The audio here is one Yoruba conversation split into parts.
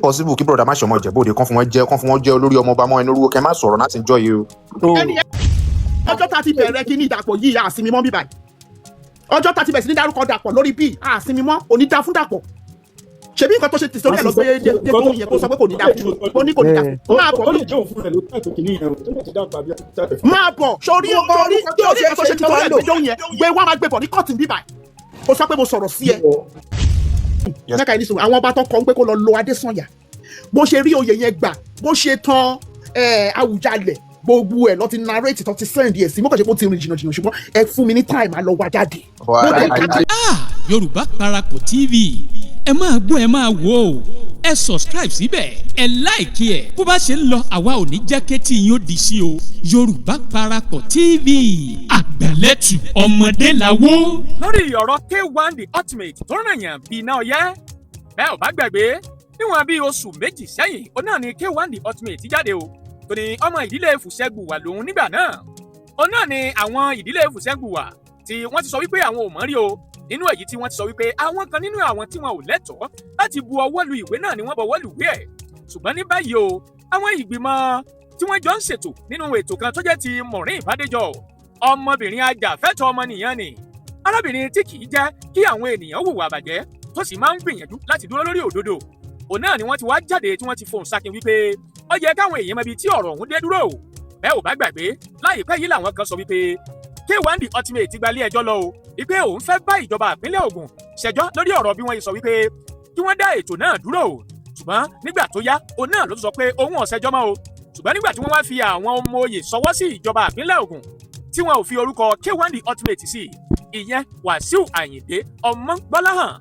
Possible kí brother má ṣe ọmọ Ìjẹ̀bú Òde kán fún wọn jẹ́ olórí ọmọọba mọ́ ẹni orúkọ kẹ́ má sọ̀rọ̀ láti jọ yìí o. Ẹni ọjọ́ tá a ti bẹ̀rẹ̀ kí ní Ìdàpọ̀ yìí, àsinmi mọ́ bíbáyìí. Ọjọ́ tá a ti bẹ̀rẹ̀ sí ní dárúkọ Dàpọ̀ lórí bíi àsinmi mọ́, òní dá fún Dàpọ̀. Ṣebí nǹkan tó ṣe tìsórí ẹ̀ lọ gbé dé tó yẹ kó sọ pé kò ní dá fún, ó ní kò ní dá fún. Máa bọ̀. Ó lè jẹ́ òun fún rẹ̀ ló tàìtò kìíní yẹn o, tó lè ti dáàbò àbí tàìtò fún. Máa bọ̀ sórí sórí sórí nǹkan tó ṣe tìsórí ẹ̀ gbé dóhùn yẹn, gbé wá, máa gbé bọ̀ ní kọ́ọ̀tù bíbáyìí. Ó sọ pé mo sọ̀rọ̀ sí ẹ. Yes. Mẹ́ka yìí nísìnyí, àwọn ọba tó kọ́ ń pé kó lọ lo Adésànyà, bó ṣe rí oyè yẹn gbà, bó ṣe tán Àwùjalẹ̀, gbogbo ẹ̀ lọ ti narrate, tó ti send ẹ̀ sí. Mo kàn ṣe pé ó ti rìn jìnnà jìnnà, ṣùgbọ́n ẹ fún mi ní time, á lọ wá jáde. But Mo dẹ̀ I Ah, Yorùbá Parapọ̀ TV, ẹ máa gbọ́, ẹ máa wò ó. Ẹ subscribe síbẹ̀, ẹ like ẹ̀. Bó bá ṣe ń lọ, àwa ò ní jẹ́ kétí yín ó di sí o. Yorùbá Parapọ̀ TV, àgbàlẹ́tù ọmọdé làwọ̀. Lórí ọ̀rọ̀ K1 The Ultimate tó ràn yàn bíi iná ọyẹ́, bẹ́ẹ̀ ò bá gbàgbé, níwọ̀n bíi oṣù 2 sẹ́yìn, ó náà ni K1 The Ultimate jáde o, tó ní ọmọ ìdílé Fùsẹ́gbùwà lòun nígbà náà. Ó náà ni àwọn ìdílé Fùsẹ́gbùwà tí wọ́n ti sọ wípé àwọn ò mọ̀ rí o, nínú èyí tí wọ́n ti sọ wípé àwọn kan nínú àwọn tí wọn ò lẹ́tọ̀ọ́ láti bu ọwọ́ lu ìwé náà ni wọ́n bọwọ́ lùwé ẹ̀. Ṣùgbọ́n ní báyìí o, àwọn ìgbìmọ̀ tí wọ́n jọ ń ṣètò nínú ètò kan tó jẹ́ ti Maureen Bádéjọ, ọmọbìnrin ajàfẹ́tọ̀ọ́ ọmọnìyàn ni, arábìnrin tí kì í jẹ́ kí àwọn ènìyàn hùwà bàjẹ́, tó sì máa ń gbìyànjú láti dúró lórí òdodo, òun náà ni wọ́n ti wá jáde tí wọ́n ti fohùn sákin wípé ó yẹ káwọn èèyàn mọ ibi tí ọ̀rọ̀ ọ̀hún dé dúró o. Bẹ́ẹ̀ ò bá gbàgbé, láìpẹ́ yìí làwọn kan sọ wípé K1 The Ultimate ti gba ilé ẹjọ́ lọ o, wípé òun fẹ́ bá ìjọba ìpínlẹ̀ Ògùn ṣẹjọ́ lórí ọ̀rọ̀ bí wọ́n yìí sọ wípé kí wọ́n dá ètò náà dúró o. Ṣùgbọ́n nígbà tó yá, òun náà ló tún sọ pé òun ò ṣẹjọ́ mọ́ o. Ṣùgbọ́n nígbà tí wọ́n wá fi àwọn ọmọ oyè sọwọ́ sí ìjọba ìpínlẹ̀ Ògùn, tí wọn ò fi orúkọ K1 The Ultimate sí, ìyẹn Wàsíù Àyìndé Ọmọgbọ́láhàn,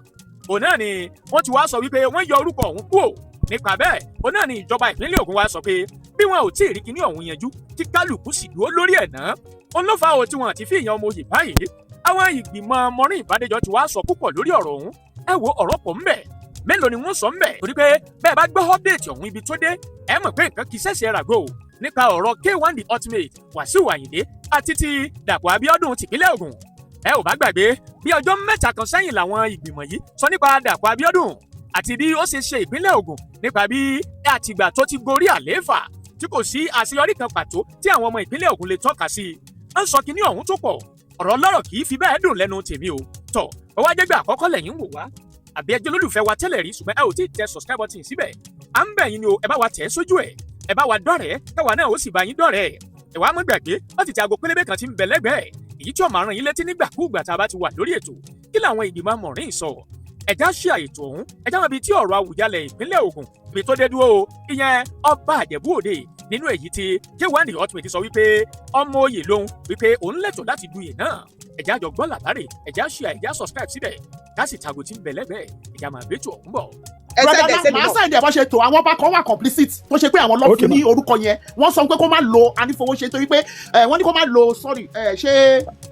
òun náà ni wọ́n ti wá sọ wípé wọ́n yọ orúkọ ọ̀hún kúrò. Nípa bẹ́ẹ̀, òun náà ni ìjọba ìpínlẹ̀ Ògùn wá sọ pé bí wọn ò tí ì rí kinní ọ̀hún yanjú, kí kálukú sì dúró lórí ẹ̀ náà. Òun ló fa o tí wọn ti fi ìyẹn ọmọ oyè báyìí. Àwọn ìgbìmọ̀ Maureen Bádéjọ ti wá sọ púpọ̀ lórí ọ̀rọ̀ ọ̀hún. Ẹ wo, ọ̀rọ̀ pọ̀ ńbẹ̀, mélòó ni wọ́n sọ ńbẹ̀? Torí pé bẹ́ẹ̀ bá gbọ́ update ọ̀hún ibi tó dé, ẹ mọ̀ pé nǹkan kì í ṣẹ̀ṣẹ̀ ràgó o nípa ọ̀rọ̀ K1 The Ultimate, Wàsíù Àyìndé àti ti Dàpọ̀ Abíọ́dún tìpínlẹ̀ Ògùn. Ẹ ò bá gbàgbé, bí ọjọ́ 3 kan sẹ́yìn làwọn ìgbìmọ̀ yìí sọ nípa Dàpọ̀ Abíọ́dún àti bí ó ṣe ṣe ìpínlẹ̀ Ògùn, nípa bí àtìgbà tó ti gorí àlééfà tí kò sí àṣeyọrí kan pàtó tí àwọn ọmọ ìpínlẹ̀ Ògùn lè tọ́ka sí i. Ń sọ kinní ọ̀hún tó pọ̀, ọ̀rọ̀ ọlọ́rọ̀ kì í fi bẹ́ẹ̀ dùn lẹ́nu tèmi o. Tọ̀ ó wá jẹ́gbẹ́ àkọ́kọ́ lẹ́yìn ń wò wá, àbí ẹjọ́ lólùfẹ́ wa tẹ́lẹ̀ rí ṣùgbọ́n ẹ ò tí ì tẹ subscribe button síbẹ̀, à ń bẹ̀ yín ni o, ẹ bá wa tẹ̀ ẹ́ sójú ẹ̀, ẹ bá wa dọ́rẹ̀ẹ́, káwa náà ó sì bá yín dọ́rẹ̀ẹ́. Ẹ wá mọ́ gbàgbé láti tẹ aago pélébé kan tí ń bẹ lẹ́gbẹ̀ẹ́, èyí tí ó máa rán yín létí nígbàkúùgbà tá a bá ti wà lórí ètò. Kí làwọn ìgbìmọ̀ Maureen sọ? Ẹ̀já ṣe àìtò ọ̀hún, ẹ̀já wọn ibi tí ọ̀rọ̀ Àwùjalẹ̀ ìpínlẹ̀ Ògùn ibi tó dé dúró o, ìyẹn ọba Àjẹ̀bú Òde, nínú èyí tí K1 The Ultimate sọ wípé ọmọ oyè lòun, wípé òun lẹ́tọ̀ọ́ láti duyè náà. Ẹ̀já jọ gbọ́ làbárè, ẹ̀já ṣe, ẹ̀já subscribe síbẹ̀, ká sì tago tí ń bẹ lẹ́gbẹ̀ẹ́. Ẹ̀já máa gbé tó ọ̀hún bọ̀. Ẹ Brother, send ẹ send màá náà. send ẹ̀ bó ṣe tó. Àwọn ọba kan wà complicit, tó ṣe pé àwọn lọ́ fún ní orúkọ yẹn. Wọ́n sọ pé kó má lo Anífowóṣe torí pé wọ́n ní kó má lo, sorry, ṣé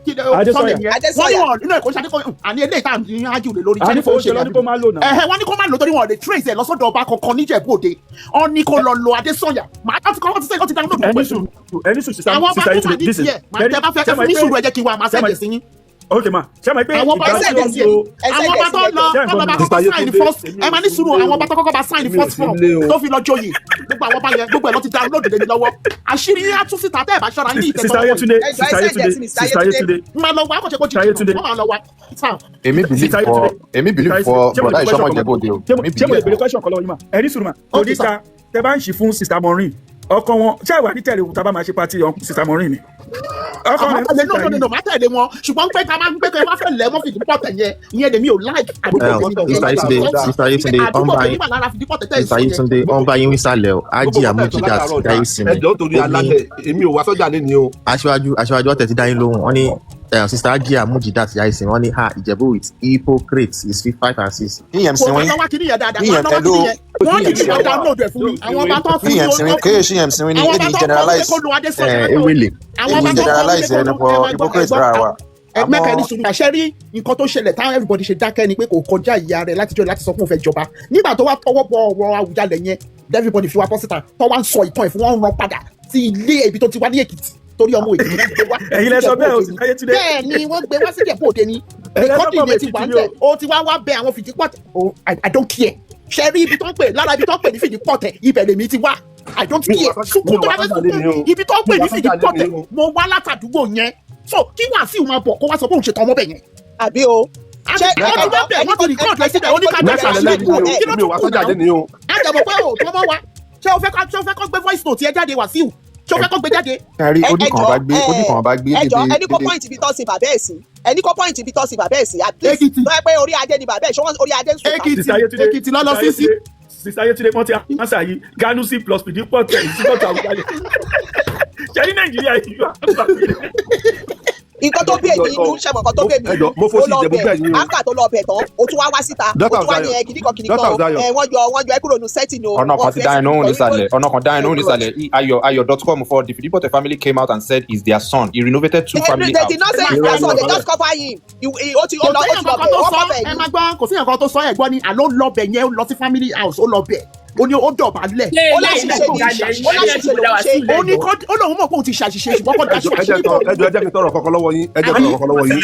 kí Adésọyà. sọ́ọ̀nì yẹn. Wọ́n ní Adésọyà. wọn nínú ẹ̀kọ́ ṣe Adékọ́ àní eléyìí tá à ń ájú lè lórí. Anífowóṣe ló ní kó má lò náà. Ẹ̀hẹ́, wọ́n ní kó má lò torí wọn ò lè trace ẹ̀ lọ́sọ̀dọ̀ ọba kankan níjẹ̀bú Òde. Wọ́n ní kó lọ lo Adésọyà. Màá ti kọ́, wọ́n ti sẹ́yìn, wọ́n ti download Ẹni gbogbo ẹ̀. sùúrù, ẹni sùúrù, sister. Àwọn ọba Sister tó wà Yetunde, ní this is tiẹ̀ màá tẹ bá fẹ́, ẹ fún ní sùúrù, ẹ jẹ́ kí n wá, màá send ẹ̀ sí yín. Ok ma, ṣé mo pé Àwọn ọba ìgbà tó tí ó ń lo Ẹ àwọn ọba tó lọ Ṣé ẹ tó gbọ́ lọ bá mi? kọ́kọ́ sign Yetunde, first, ẹ máa ní sùúrù, àwọn ọba tó kọ́kọ́ bá sign èmi ò first sí form nílé o. tó fi lọ joyè, gbogbo àwọn ọba yẹn, gbogbo ẹ̀ lọ ti download lé mi lọ́wọ́. Àṣírí yín á tú síta tẹ́ ẹ̀ bá ṣọ́ra yín ní Sister ìtẹ́tọ́. Yetunde, Ẹ jọ̀ọ́, ẹ Sister send ẹ Yetunde, sí mi, Sister Sister Yetunde. Yetunde. Máa lọ wá kò ṣe kó Sister jìnnà, Yetunde. wọ́n máa lọ wá sáà. Èmi believe Sister for Yetunde. Èmi believe for Ṣé mo lè brother question ìṣọmọ kan? Ìjẹ̀bú Òde o. Ṣé mo Èmi ṣé mo lè believe béèrè question kan lọ́wọ́ yín mà? Ẹ ní sùúrù mà. Okay, Torí sir. ta tẹ bá ń ṣì fún Sister Maureen, ọkọ wọn ṣé ìwà ní tẹ̀lé tá a bá máa ṣe party Sister Maureen ni ọkọ Àmọ́ rẹ̀ tẹ̀lé, no, no, no, no, má tẹ̀lé wọn, ṣùgbọ́n pé ká máa ń gbé pé wọ́n fẹ́ lẹ̀ mọ́ Fìdípọ̀tẹ̀ yẹn, ìyẹn lèmi ò like. Àdúgbò tèmi Mr. Yetunde, Mr. Yetunde, àdúgbò ọ̀n bá tèmi yín wà lára Fìdípọ̀tẹ̀ tẹ̀ Mr. Yetunde, ọ̀n bá yín wísàlẹ̀ o, Ájì Amujidat Dáìsìmí. Ẹ jọ̀ọ́, torí Ó ní alálẹ̀, èmi ò wá sọ́jà lé ní o. Aṣíwájú, aṣíwájú ọ̀tẹ̀ ti dá yín lóhùn. Wọ́n ní Sister Ájì Amujidat Dáìsìmí, wọ́n ní ha, Ìjẹ̀bú with hypocrites is five and six. Yíyẹn Kò sinwin. wá lọ́wọ́ kìíní yẹn dáadáa, Yíyẹn wọ́n lọ́wọ́ hello. kìíní yẹn, wọ́n ní kí wọ́n download ẹ̀ fún mi. Àwọn ọba tó fún mi Yíyẹn sinwin kéèyàn yíyẹn sinwin ní àwọn ọba èdè tó kọ́ wípé generalize. kó lo Adésọyà, Ewele. àwọn ọba Èdè tó kọ́ generalize wípé ẹni kó for lo hypocrite rárá wa. Ẹ mẹ́ka, ẹni Àmọ́ sùúrù. Àṣẹ rí nǹkan tó ṣẹlẹ̀ táwọn everybody ṣe dákẹ́ ni pé kò kọjá ìyá rẹ̀ látijọ́ láti sọ fún òun fẹ́ jọba. Nígbà tó wá tọwọ́ bọ ọ̀rọ̀ Àwùjalẹ̀ yẹn, everybody fi wá bọ́ síta tó wá ń sọ ìtàn ẹ̀ fún wọn, rán padà sí ilé ibi tó ti wá ní Èkìtì, torí ọmọ Èkìtì náà gbé wá Ẹ̀yin lẹ sọ sí bẹ́ẹ̀ o, Ìjẹ̀bú Òde ni. Sister Yetunde. Bẹ́ẹ̀ ni, wọ́n gbé wá sí Ìjẹ̀bú Òde ni. Ẹ̀yin lẹ sọ Recording pé ọmọ yẹn ti wà Èkìtì ń ni bẹ̀. o. Ó ti wá wá bẹ àwọn Fìdípọ̀tẹ̀. Oh, I don't care. Ṣe rí ibi tó ń pè lára ibi tó ń pè ní Fìdípọ̀tẹ̀, ibẹ̀ lèmi ti wá. I don't Mi ò care. wá sọ́jà- Sunkún mi ò tó wá bá fẹ́ sọ́jà lé ní o. sunkún, ibi tó ń pè Mi ò ní wá sọ́jà lé Fìdípọ̀tẹ̀, ní o. mo wá látàdúgbò yẹn. So kí Wàsíù máa bọ̀ kó wá sọ pé òun ṣe tọmọ bẹ̀ yẹn. Àbí o? Àti wọ́n ti wá bẹ̀, wọ́n ti record ẹ síbẹ̀, oníkàdé Mẹ́ta lẹ́lẹ́ ní o. kí ló Mi ò tún wá kù sọ́jà náà? lé ní o. Àjàmọ̀ pé o tọmọ wa. Ṣé o fẹ́ kó gbé voice note yẹn jáde, Wàsíù? Ṣé o fẹ́ kó gbé jáde? Kárí Ẹ ojú kan jọ bá gbé, ojú kan bá gbé. Ẹ jọ, dédé ẹni kó dédé point ibi tó sin bàbá ẹ̀ sí, ẹni kó point ibi tó sin bàbá ẹ̀ sí, at least. Èkìtì. Tó yẹ pé orí adé ni bàbá ẹ̀, ṣé wọ́n orí adé ń sùn? Èkìtì. Sister Yetunde, Èkìtì lọ́lọ́ Sister sí sí. Yetunde, Sister Yetunde, wọ́n ti answer yìí. Ganusi plus Fìdípọ̀tẹ̀ ìsípọ̀tẹ̀ Àwùjalẹ̀. Ṣé ní Nàìjíríà yìí wà? Nǹkan tó bí èmi inú ṣe mọ̀, nǹkan tó bí èmi Ẹ jọ, mo ó fòsì lọ Ìjẹ̀bú bẹ̀ bẹ́ẹ̀ yín o. After tó lọ bẹ̀ tán, ó tún wá wá síta, ó Daughter tún of wá ní Zion. ẹ kìnnìkan kìnnìkan Daughter of o Zion. Ẹ wọ́n yọ ẹ kúrò ní setting o. Ọ̀nà Wọ́n kan ti fẹ́ dá iná òun sí nísàlẹ̀, ọ̀nà kan dá iná òun nísàlẹ̀. Ayo.com for the Fidipote family came out and said he's their son. He renovated two family They house. did not say Irọ́ that's ni all, they bàbá. just cover him. Ó ti ó Kò lọ ó séèyàn ti lọ kankan bẹ̀ tó wọ́n sọ. cover Ẹ ẹ̀. máa gbọ́, kò séèyàn kan tó sọ. Ẹ gbọ́ ni àló lọ bẹ̀ yẹn, ó lọ sí family house, ó lọ bẹ̀, ó ní ó dọ̀bálẹ̀. Ṣé Ó eléyìí láṣìṣe náà ni, jalè ó yín láṣìṣe ẹ̀yẹ́ lòún ṣe. Ó ní kó ó lóun mọ̀ pé òun ti ṣàṣìṣe, ṣùgbọ́n kó Ẹ daṣọ jọ, ẹ jẹ́ àṣírí tọrọ, bò. ẹ jọ, ẹ jẹ́ kí n tọrọ kankan lọ́wọ́ yín. Ẹ jẹ́ tọrọ kankan lọ́wọ́ yín.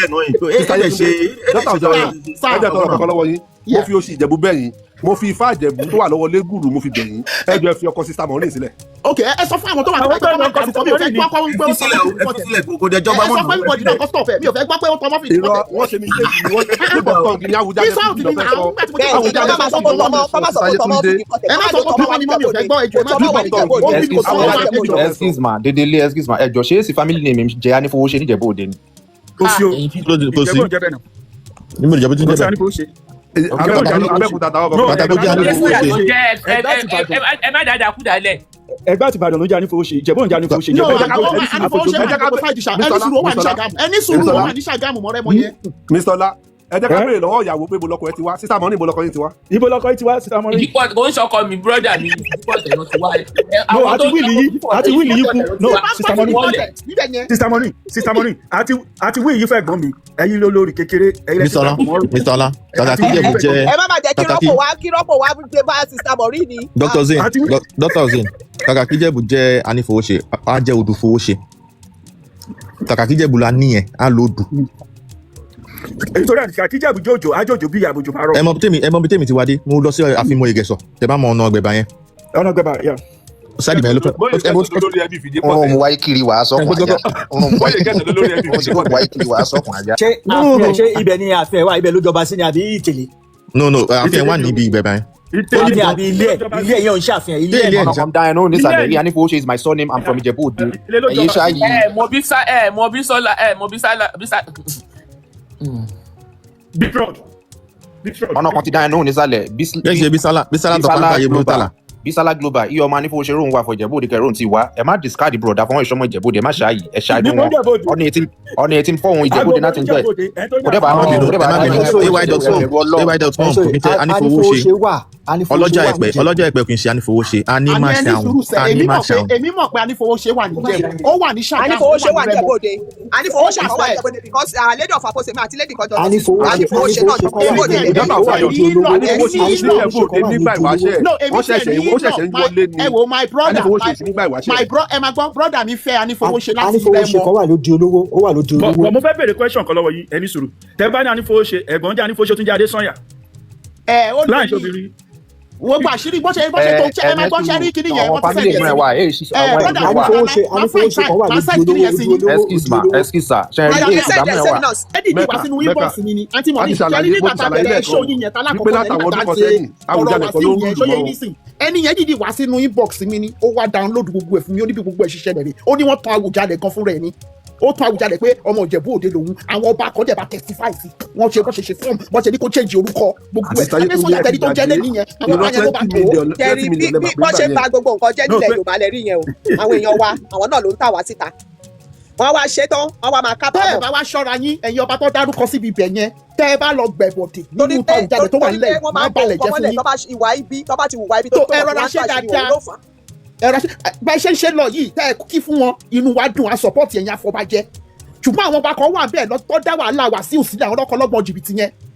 Sister Yetunde, Daughter of Zion, ẹ jẹ́ tọrọ kankan lọ́wọ́ yín. Mo fi oṣù Ìjẹ̀bú bẹ̀ yín. Mo fi ifá Ìjẹ̀bú tó wà lọ́wọ́ légùrù, mo fi bẹ̀ yín. Ẹ jọ, ẹ fi ọkọ Sister Maureen sílẹ̀. Ok, ẹ sọ fún àwọn tó wà Àwọn nípa tó tó ń máa kọ dárúkọ, mi ò fẹ́ gbọ́ kọ́ pé ó Ẹ fi sílẹ̀ o, ẹ fi sílẹ̀, kò dẹ̀ jọba Ẹ sọ mọ́. fún everybody náà kó stop ẹ. Mi ò fẹ́ gbọ́ pé ó tọmọ́ Irọ́, Fìdípọ̀tẹ̀. wọ́n ṣe mistake ni wọ́n tip of tongue ní Àwùjalẹ̀ Insult fífi ni lọ́fẹ́ àwọn sọ. nígbà tí mo ti Bẹ́ẹ̀ ni, kọ́ máa sọ pé tọmọ, kọ́ máa sọ pé tọmọ Fìdípọ̀tẹ̀, Ẹ kọ́ má máa sọ ló pé tọmọ tọmọ wà ni mọ́, mi ò fẹ́ níjẹ̀bú gbọ́, ẹjọ́ ẹ má tọmọ wà dúpọ̀. níjẹ̀bú. Ó fi kò Excuse sọ ma, wà níjẹ̀bú. excuse ma, dédélé, excuse ma, ẹ jọ, ṣé èsì family name jẹ́ anífowóṣe níjẹ̀bú òde ni? Kò sí o. Kò sí. Ìjẹ̀bú ò jẹ́ bẹ́ẹ̀ náà. Níbo ìjọba tí ń Kò jẹ́ sí bẹ́ẹ̀? anífowóṣe. Abẹ́òkúta táwọn No, kọ̀ọ̀kan. Bàtà tó jẹ́ anífowóṣe. Jẹ́ ẹ má dáadáa kú dálẹ̀. Ẹgbẹ́ àti Ìbàdàn ló jẹ́ anífowóṣe, Ìjẹ̀bú ò ń jẹ́ anífowóṣe. No, Ìjẹ̀bú ò jẹ́ àwọn anífowóṣe. anífowóṣe wà ní gbogbo side ṣá. Ẹni sùúrù, ó wà ní Ṣàgámù. Ẹni sùúrù, ó wà ní Ṣàgámù mọ́rẹ́mọ yẹn. Mr. Ọlá, ẹ jẹ́ ká Eh? béèrè lọ́wọ́ ìyàwó pé ibo lọkọ ẹ ti wá. Sister Maureen, ibo lọkọ yín ti wá? Ibo lọkọ yìí ti wá, Sister Maureen? Ìdípọ̀ kò ń ṣọkọ mi, brother mi, Ìdípọ̀tẹ̀ ló ti wá. No, àti wíìlì yìí, àti wíìlì yìí kú. No, Bá ń Sister gbọ́ Maureen, Fìdípọ̀tẹ̀ níbẹ̀ yẹn. Sister Maureen, Sister Maureen, àti wíìlì yìí fẹ́ gbọ́n mi. Ẹ̀yin ló lórí kékeré, ẹ̀yin lẹ́sìn Mr. Ọlá, Mr. Ọlá, kàkà kí Ìjẹ̀bú jẹ́ Ẹ má má jẹ́ kí kàkà kí rọ́pò wá, kí rọ́pò wá gbé bá Sister Maureen ni. Dr. Zain, Àti Dr. Zain, kàkà kí Ìjẹ̀bú jẹ́ anífowóṣe, á jẹ́ odùfowóṣe. Kàkà kí Ìjẹ̀bú la níyẹn, á lo odù. Nítorí àti kàkí Ìjẹ̀bú jòjò, ájòjò bí àbòjò máa rọ. Ẹ mọ bí tèmi ti wá dé, mo lọ sí àfihàn Ìgẹ̀sọ̀, tẹ bá mọ ọ̀nà ọgbẹ̀bà yẹn. Ọ̀nà gbẹ̀bà, yeah. Sáàdì bẹ́ẹ̀ ló fẹ́. Bóyá ìkẹsẹ̀ lórí ẹbí Ọrùn Fìdípọ̀tẹ̀. mu wáyé kiri wàá sọ́kùn ajá. Ọrùn mu Bóyá ìkẹsẹ̀ lórí ẹbí Fìdípọ̀tẹ̀. wáyé kiri wàá sọ́kùn ajá. Ṣé àfihàn, ṣé ibẹ̀ ni àfihàn wà, ibẹ̀ ló jọba sí ni àbí Ìtẹ̀lé? No, àfihàn wà níbi ìgbẹ̀bà yẹn. Àfihàn àbí ilé ẹ̀, ilé ẹ̀ yẹn ò ń ṣàfihàn ilé Ilé ẹ̀. ẹ̀ Ọ̀nà kan dá iná òun nísàlẹ̀. Rí anífowóṣe is my surname, I'm from Ìjẹ̀bú Òde. Ilé ló Ẹ̀yẹ jọba. ṣáàyè. Ẹ mọ bí sá, ẹ mọ bí sọlá, ẹ mọ bí sálà bí sá. Big road. Big road. Ọ̀nà kan ti dá iná òun nísàlẹ̀. Bẹ́ẹ̀ ṣe Bísálà, Bísálà Bisala Tọ́pátá ayé Global. Murtala. Bisala Global iye ọmọ anífowóṣe rohun wà fọ Ìjẹ̀bú Òde kẹrò ti wá. Ẹ má discard broda fún ìṣọmọ Ìjẹ̀bú Òde, ẹ má ṣáàyè, ẹ ṣáàyè Níbo wọn. Ìjẹ̀bú Òde? Ọ̀nà etí fọ́hún Ìjẹ̀bú Òde náà ti ń jẹ́. Ìjẹ̀bú Òde, ẹ̀ tó Kò dẹ́ bá Ẹ má wọn, bínú, kò dẹ́ ẹ bá má wọn. bínú. ay.com, ay.com kò ní tẹ anífowóṣe. Anífowóṣe wà, anífowóṣe Ọlọ́jà wà ẹ̀pẹ̀, níjẹ̀bú. ọlọ́jà ẹ̀pẹ̀ kì í ṣe anífowóṣe, Àní ẹni anímáṣàun, sùúrù sẹ, èmi mọ̀ pé anímáṣàun. èmi mọ̀ pé anífowóṣe wà níjẹ̀bú, ó wà ní Ṣàgámù, ó Anífowóṣe wà wà ní ní Rẹ́mọ. Ìjẹ̀bú Òde. Anífowóṣe kan wà ní Ó wà. Ìjẹ̀bú Òde because our lady of Apostle àti lady kan jọ lọ sí Anífowóṣe, Anífowóṣe náà anífowóṣe kan wà Ìjẹ̀bú Òde Èmi ní tiẹ̀ Daughter of ní Zion. ìlọ, èmi Anífowóṣe ní sí ìlọ. Ìjẹ̀bú Òde nígbà ìwáṣẹ̀. No, èmi Wọ́n tiẹ̀ ṣẹ̀ṣẹ̀ ní ó ìlọ. ṣẹ̀ṣẹ̀ ń wọlé ni. Ẹ wo, my brother, Anífowóṣe my sí nígbà ìwáṣẹ̀. my bro, ẹ máa gbọ́, brother mi fẹ́ anífowóṣe láti Anífowóṣe Rẹ́mọ. kan wà lóde olówó, ó wà lóde Bọ̀ olówó. bọ̀, mo fẹ́ béèrè question kan lọ́wọ́ yín, ẹni sùúrù. Tẹ bá ní anífowóṣe, ẹ̀gbọ́n jẹ́ anífowóṣe, tún jẹ́ Adésànyà. Ẹ ó lè Láì ní ṣobìnrin. wo gba àṣírí bó ṣe tó ṣe. Ẹ máa gbọ́, ṣe rí kíní yẹn, Àwọn wọ́n ti family send name ẹ̀ sí wà, mi. èyí ṣiṣẹ́ Ẹ àwọn brother, ẹ̀gbọ́n wà. Anífowóṣe, máa find anífowóṣe time, kan wà máa lóde send kíní olówó, yẹn sí ojú yín. olówó, Excuse ojú ma, olówó. excuse sir, ṣe rí Brother, èyí Send ìdámọ̀ ẹ̀ ẹ̀ wà. send us. Ẹdí ìdí wá Mẹ́ka, sínú Mẹ́ka. inbox mi ni àǹtí A mọ̀mí ti ṣe rí ṣàlàyé, mo nígbà ti tá a ṣàlàyé bẹ̀rẹ̀ lẹ́ẹ̀kan show yín yẹn tá wípé lákọ̀ọ́kọ́ yẹn, látàwọn nígbà ọdún tá a kan ṣe sẹ́yìn, ọ̀rọ̀ Àwùjalẹ̀ kan Wàsíù ló ń yẹn rúlù ṣóyè mọ́ o. nísìn, ẹni yẹn dìdí wá sínú inbox mi ni, ó wá download gbogbo ẹ̀ fún mi. Ó ní bí gbogbo ẹ̀ ṣiṣẹ́ rẹ̀ ni. Ó ní wọ́n tan Àwùjalẹ̀ gan fúnra ẹ̀ ni, ó tan Àwùjalẹ̀ pé ọmọ Ìjẹ̀bú Òde lòun. Àwọn ọba kan dẹ̀ bá testify sí wọ́n ṣe bó ṣe ṣe fọ́ọ̀mù, bó ṣe ní kó change orúkọ gbogbo ẹ̀. Àti Táyé tó Adésọyà yẹ tẹni tó jẹ́ gbàgbé. lẹ́nu yẹn, àwọn Irọ́ ọba yẹn ló bá twenty tó. million, Jẹ́rí twenty bí million bí lẹ́mà pé wọ́n gbà ṣe ń yẹn. ba gbogbo nǹkan jẹ́ No, nílẹ̀ pé Yorùbá lẹ rí yẹn o. Àwọn èèyàn wa, àwọn náà ló ń tà wá síta. Wọ́n wá ṣe tán, wọ́n wá máa Tẹ́ ẹ kábàámọ̀. bá wá ṣọ́ra yín, ẹ̀yin ọba tó dárúkọ síbi ibẹ̀ yẹn, tẹ́ ẹ bá lọ gbẹ̀bọ̀dì Torí nínú pé Àwùjalẹ̀ tó wà torí pé nílẹ̀, wọ́n máa máa ń bo balẹ̀ nǹkan jẹ́ fún mọ́lẹ̀ yín. tó bá ìwà ibi, tó bá ti hùwà ibi Tó tó tó ẹ wọ́n rọra fi ṣe wá ń tú àṣírí wọn dáadáa. ló fà á. Ẹ rọra ṣe bẹ́ẹ̀ ṣe ń ṣe lọ yìí, tẹ́ ẹ kí fún wọn, inú wa dùn, á support ẹ̀yin afọbajẹ. Ṣùgbọ́n àwọn ọba kan wà bẹ́ẹ̀ lọ tó dá wàhálà Wàsíù sílẹ̀, àwọn ọlọ́kọ̀ọ́lọ́gbọ̀n jìbìtì yẹn.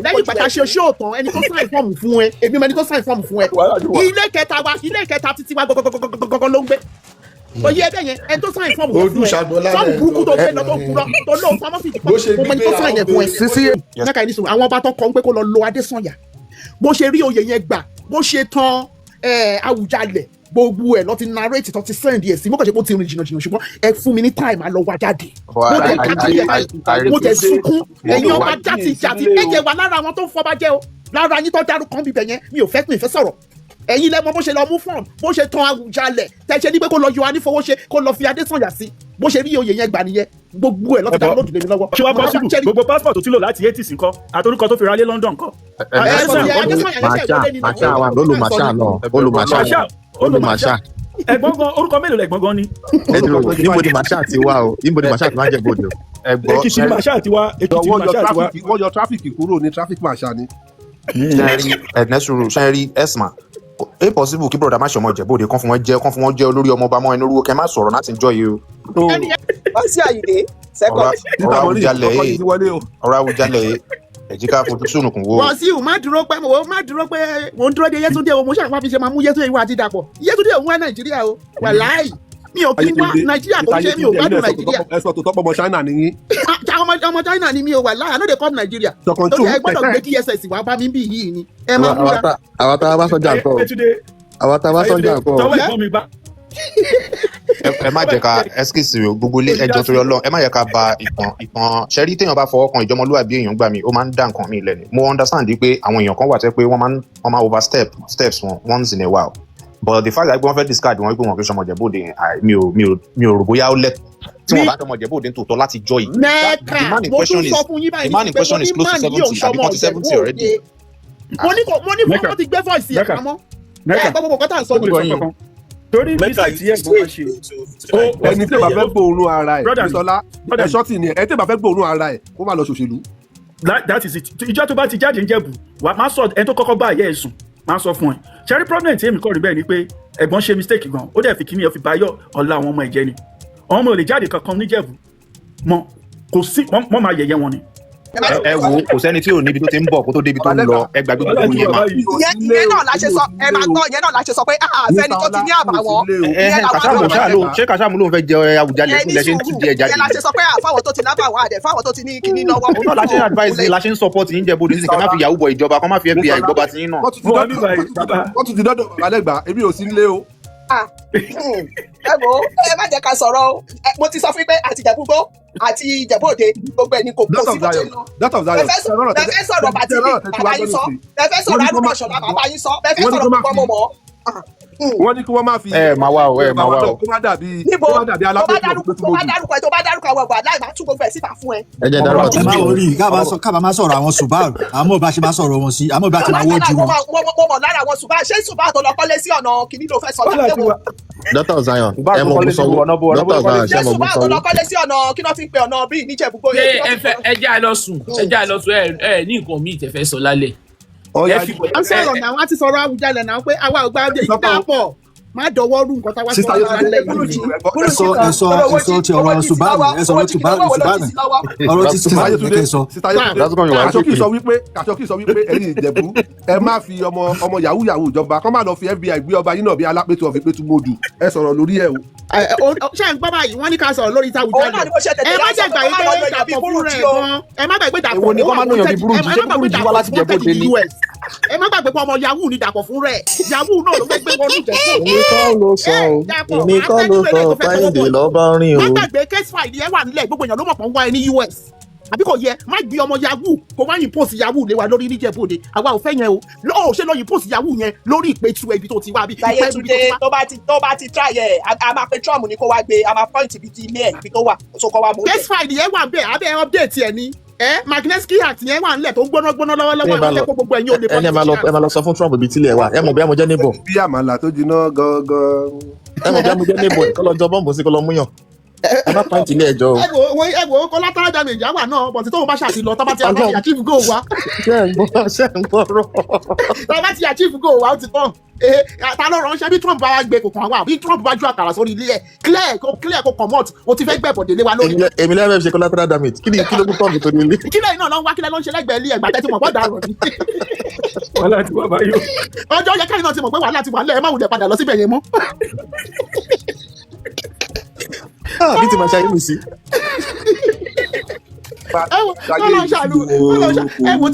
Lẹ́yìn ìgbà tá a ṣe ṣó tán, ẹni tó sign form fún ẹ, èmi mọ ẹni tó sign form fún ẹ. Ilé kẹta wa, ilé kẹta títí wa gọgọgọgọgọgọ ló ń gbé. Oyè ẹbẹ yẹn, ẹni tó sign form fún Ojú ẹ, Ṣàgbọ́lá fọ́ọ̀mù lẹ̀ burúkú tó lọ. gbé lọ, tó kúrọ tó lóun pamọ́ sí Bó ṣe ìdìpọ̀, mo mọ ẹni tó gbígbé sign yẹn fún ẹ. Sisi Mẹ́ka ẹni sùn, àwọn ọba tó kọ́ ń pé kó lọ lo Adésànyà, bó ṣe rí oyè yẹn gbà, bó ṣe tán Àwùjalẹ̀, gbogbo ẹ̀ lọ ti narrate, tó ti send ẹ̀ sí. Mo kàn ṣe pé ó ti rìn jìnnà jìnnà, ṣùgbọ́n ẹ fún mi ní time, á lọ wá jáde. But Mo tẹ̀ I, káàkiri I, ẹ̀ I, báyìí, I mo tẹ̀ refuse. sunkún. Mo Ẹ̀yin wá ọba játi játi, ẹ jẹ́ wà lára àwọn tó ń fọba jẹ́ o, lára yín tó dárúkọ bíbẹ̀ yẹn. Mi ò fẹ́, mi ò fẹ́ sọ̀rọ̀. Ẹ̀yin lẹ mọ̀ bó ṣe lọ mú fọ́ọ̀mù, bó ṣe tan Àwùjalẹ̀, tẹ ṣe ní pé kó lọ yọ Anífowóṣe, kó lọ fi Adésànyà sí. Bó ṣe rí oyè yẹn gbà nìyẹn. Gbogbo ẹ̀ ló ti download lé mi lọ́wọ́. Ṣé wàá possible? Gbogbo passport tó ti lò láti 80s ńkọ́, àtorúkọ tó fi ra lé London ńkọ́? Masha, Masha wa ló lo Masha náà, ó lo Masha, ó lo Masha. Ẹ̀gbọ́n gan, orúkọ mélòó lẹ̀gbọ́n gan ni? Ẹ dúró, níbo ni Masha ti wá o? Níbo ni Masha ti máa ń jẹ bòde o? Èkìtì ni Masha ti wá, Èkìtì ni Wọ́n yọ Masha ti wá. Wọ́n yọ traffic kúrò ní traffic marshal ni. Ṣẹ́rí ẹ̀dínẹ́sùrù, ṣẹ́rí ẹ̀sìmà, é possible kí bọ̀dà má ṣe ọmọ Ìjẹ̀bú-Òde, kán fún wọn jẹ́ olórí ọmọ ọba mọ́ ẹni orúkọ, kẹ́ má sọ̀rọ̀ láti jọ yìí o. Wọ́n sí Àyìndé second. Ọ̀rọ̀ Àwùjalẹ̀ yìí, ọ̀rọ̀ Àwùjalẹ̀ yìí, ẹ jẹ́ ká fojú sùnùkùn wò. Wàsíù, má dúró pé mo má dúró pé mo ń dúró de Yétúndé o. Mo ṣàpá fi ṣe máa mú Yétúndé ìwà àti Dàpọ̀. Yétúndé òun wá Nàìjíríà o, wàláì, mi ò kí wá Nàìjíríà, kò ṣe mi ò gbádùn Nàìjíríà. Ẹ sọ tó tọ́pọ̀, ọmọ China ni yín. Ọmọ China ni mi ò, wàláì, I no dey come Nigeria. Sọ̀kan Torí tó ẹ gbọ́dọ̀ gbé DSS wá bá mi bí yìí ni ẹ máa múra. Àwa tá a bá sọ́jà ńkọ́ o? Àwa tá a bá sọ́jà ńkọ́ o? Tọwọ́ ẹ̀gbọ́n mi bá. Ẹ má jẹ́ ká excuse me o, gbogbo ilé, ẹjọ́ torí Ọlọ́run, ẹ má jẹ́ ká ba ìtàn ṣẹ́rí. Téèyàn bá fọwọ́ kan ìjọmọlúwàbí èèyàn gbà mí, ó máa ń dá nǹkan mi lẹ́nu. Mo understand pé àwọn èèyàn kan wà tẹ́ pé wọ́n máa overstep steps wọn once in a while, but the fact that pé wọ́n fẹ́ discard wọn wípé wọn kì í ṣọmọ Ìjẹ̀bú-Òde yẹn, mi ò rò bóyá ó lẹ́ tí wọ́n bá dọmọ Ìjẹ̀bú-Òde ní tòótọ́ láti jọ yìí. Mẹ́ka, The man in mo question tún is sọ fún yín the báyìí man in pé mo question ní is close to man yìí ò 70 àbí ṣọmọ kọ́ ti 70 Ìjẹ̀bú already. Òde. Mo ní Mẹ́ka. fún ti gbé voice ẹ̀ Mẹ́ka. pamọ́. Mẹ́ka. Ẹ gbọ́ gbogbo nǹkan tá à ń sọ Ó lè nìyẹn. sọ kankan. Torí mistake tí ẹ̀gbọ́n wa ṣe. Ẹni tí ò bá fẹ́ gbóòórùn ara ẹ̀, Brother mi. Bísọ́lá, Brother ẹ mi. ṣọ́ọ̀tì ni ẹ tí ò bá fẹ́ gbóòórùn ara ẹ̀, kó má lọ ṣòṣèlú. That is it. Ìjọ tó bá ti jáde ń Jẹ̀bù wà, má sọ ẹni tó kọ́kọ́ bá àyẹ́ ẹ̀ sùn, má sọ fún ẹ. Ṣẹ́rí, problem tí èmi kọ́ rí bẹ́ẹ̀ ni pé ẹ̀gbọ́n ṣe mistake gan, ó dẹ̀ fi kíní ẹ̀ fi báyọ̀ ọ̀la àwọn ọmọ ẹ̀jẹ̀ ni. Àwọn ọmọ ò lè jáde kankan níjẹ̀bù mọ, kò sí, wọ́n máa yẹ̀yẹ́ wọn ni. Ẹ wo, kò sẹ́ni tí ò níbi tó ti ń bọ̀ kó tó débi tó ń lọ. Ẹ gbàgbé gbogbo yẹn mà. Ìyẹn náà la ṣe sọ, ẹ máa gbọ́, ìyẹn náà la ṣe sọ pé ah, fẹ́ni tó ti ní àbàwọ́n. Ẹ Ìyẹn làwọn Kàṣàmù ṣáà ló ṣé Kàṣàmù ló ń fẹ́ jẹ Àwùjalẹ̀ Ẹ fún ní ilẹ̀ ṣe ń tú sùúrù. díẹ̀ jáde. Ìyẹn la ṣe sọ pé ah, fáwọn tó ti lábàwọ́n àdẹ fáwọn tó ti ní kinní lọ́wọ́. Òun náà la ṣe ń advice yín, la ṣe ń support yín Jẹ̀bú Òde nísìnyí, kẹ́ má fi yahoo bọ̀ ìjọba, kọ́ má fi FBI gbọ́ba ti yín náà. Wọ́n tún ti dọ́dọ̀ balẹ̀gbà, èmi ò sí nílé o. Ah, ẹ wo, ẹ má jẹ́ ká sọ̀rọ̀ o. Mo ti sọ fún yín pé àti Ìjẹ̀bú-Igbó àti Ìjẹ̀bú Òde, gbogbo ẹ̀ ni kò sí bó ṣe lọ. Dot of Zion. Bẹ fẹ́ sọ̀rọ̀ bàtìrì, bàbá yín sọ. Bẹ fẹ́ sọ̀rọ̀ arúgbó ṣọ̀lá, bàbá yín sọ. Bẹ fẹ́ sọ̀rọ̀ gbogbo ọmọ mọ́. Wọ́n ní kí wọ́n má fi. Ẹ máa wá o, ẹ máa wá o. Kó má dàbí Níbo? kó má dàbí Tó bá alápèjì dárúkọ, tó bá dárúkọ ẹ, tó bá dárúkọ àwọn ọgbà láì máa tú gbogbo ẹ̀ síta fún ẹ. Ẹ jẹ́ dárúkọ Ẹ má wọrí, kábà má sọ̀rọ̀ àwọn Subaru, àmọ́ bá ṣe má sọ̀rọ̀ wọn sí, àmọ́ bá ti máa wọ́jú Mo wọn. mọ̀ lára àwọn Subaru, ṣé Subaru tó lọ kọ́lé sí ọ̀nà kìíní ló fẹ́ sọ láti wo? Daughter of Zion, ẹ mọ ogun sanwó. Daughter of Zion, Ṣé ṣé mọ ogun Subaru tó sanwó? lọ kọ́lé sí ọ̀nà kí náà ti ń pe ọ̀nà bíi níjẹ̀búgbó Ṣé ẹ fẹ́ ẹ jẹ́ àlọ́ sùn, ẹ jẹ́ àlọ́ sùn. Ẹ ní nǹkan míì tẹ́ fẹ́ sọ lálẹ́? Ẹ fi À ń sọ̀rọ̀ náà, wọ́n ti sọ̀rọ̀ Àwùjalẹ̀ náà pé àwa ò gba Dàpọ̀ má dọwọ́ rú nǹkan táwa sọ lálẹ́ yìí. Ẹ sọ ti ọ̀rọ̀ Subaru, ẹ sọ̀rọ̀ Subaru, Subaru, ọ̀rọ̀ ti Subaru ní kẹ́ sọ. Kàṣọkì sọ wípé ẹ̀yin Ìjẹ̀bú, ẹ má fi ọmọ yahoo yahoo ìjọba, kọ́ má lọ fi FBI gbé ọba yín náà bí alápètò ọ̀fìpẹ̀tù mọ́dù. Ẹ sọ̀rọ̀ lórí ẹ̀ o. Ṣé ń gbọ́ báyìí? Wọ́n ní ká sọ̀rọ̀ lórí Òun náà tàwùjalẹ̀. ni mo ṣe tètè Ẹ má yá sọ jẹ́ pé gbàgbé kó má lọ pé yàn bí Dàpọ̀ fún Burújí rẹ̀ o. gan. Ẹ má gbàgbé Dàpọ̀ Èwo ni ó kọ́ wà má lóyàn bí wanted. Burújí? Ẹ má Ṣé gbàgbé Burújí wá Dàpọ̀ láti Ìjẹ̀bú wanted Òde in ni? US. Ẹ má gbàgbé pé ọmọ yahoo ni Dàpọ̀ fún rẹ̀. Yahoo náà ló fẹ́ gbé wọnú Ìjẹ̀bú. Èmi kọ́ ló sọ o, Dàpọ̀ èmi kọ́ ló àtẹnu sọ eléyìí o, tó fẹ́ tọwọ́ Fáyìndé bọ̀. lọ́ọ́ bá rìn Má o. gbàgbé case file yẹn wà nílẹ̀, gbogbo èèyàn ló mọ̀ pọ̀ ń wá ẹ ní US, àbí kò yẹ? Má gbé ọmọ yahoo kó wá impose yahoo lé wa lórí níjẹ̀bú Òde. Àwa ò fẹ́ yẹn o. Lọ́ọ̀ ṣe lọ impose yahoo yẹn lórí ìpẹ́tù ibi tó ti wá bí ìpẹ́ ibi tó Yétúndé, ti wá. tó bá ti try ẹ̀, a máa pe Trump ní kó wá gbé, a máa point ibi tí ilé ẹ̀, ibi tó wà, so kó wá mú Case file yẹn wà bẹ́ẹ̀, abẹ́ update ẹ̀ ni ẹ. Magnitsky Act yẹn wà nílẹ̀ tó ń gbóná gbóná lọ́wọ́lọ́wọ́. Ẹ máa Ẹ lọ jẹ́ kó gbogbo ẹ̀yin olè ẹni ẹ máa lọ sọ fún Trump ibi tílẹ̀ wà. Ẹ mọ̀ bí mo jẹ́ neighbor. Bí àmàlà tó jiná gangan. Ẹ mọ̀ bí mo jẹ́ neighbor, kọ́ lọ jọ bọ́ǹbù sí, kọ́ lọ múyàn. Ẹ má pàǹtí ilé ẹjọ́ o. Ẹ wo, collateral damage àwà náà, but tóun bá ṣàti lọ, tó bá ti achieve goal wa. Ṣé ẹ ń gbọ́, ṣé ẹ ń gbọ́ rọ̀? Tó bá ti achieve goal wa, ó ti tán. Ta ló ránṣẹ́? Bí Trump bá wá gbé, kò kàn wá. Bí Trump bá ju àkàrà sórí ilé ẹ̀, clear kó clear, kó comot, o ti fẹ́ gbẹ̀bọ̀dé lé wa lórí. Èmi lẹ́yìn fẹ́ ṣe collateral damage. Kí ni kí ló mú Trump torí ilé? Kílẹ̀ iná ló ń wá, kílẹ̀ ló ń ṣe lẹ́gbẹ̀ẹ́ ilé ẹ̀gbà tẹ́tí mọ̀ pọ̀ dàrú ni. Wàhálà ti wà báyìí o. Ọjọ́ yẹ kẹ́yìn náà ti mọ̀ pé wàhálà ti wà ńlẹ̀, ẹ má wulẹ̀ padà lọ síbẹ̀ yẹn mọ́. Ah, bí ti máa ṣe ayé mi sí. Ẹ wo, kọ́lọ́ ṣàlù, kọ́lọ́ ṣàlù. Ẹ wo,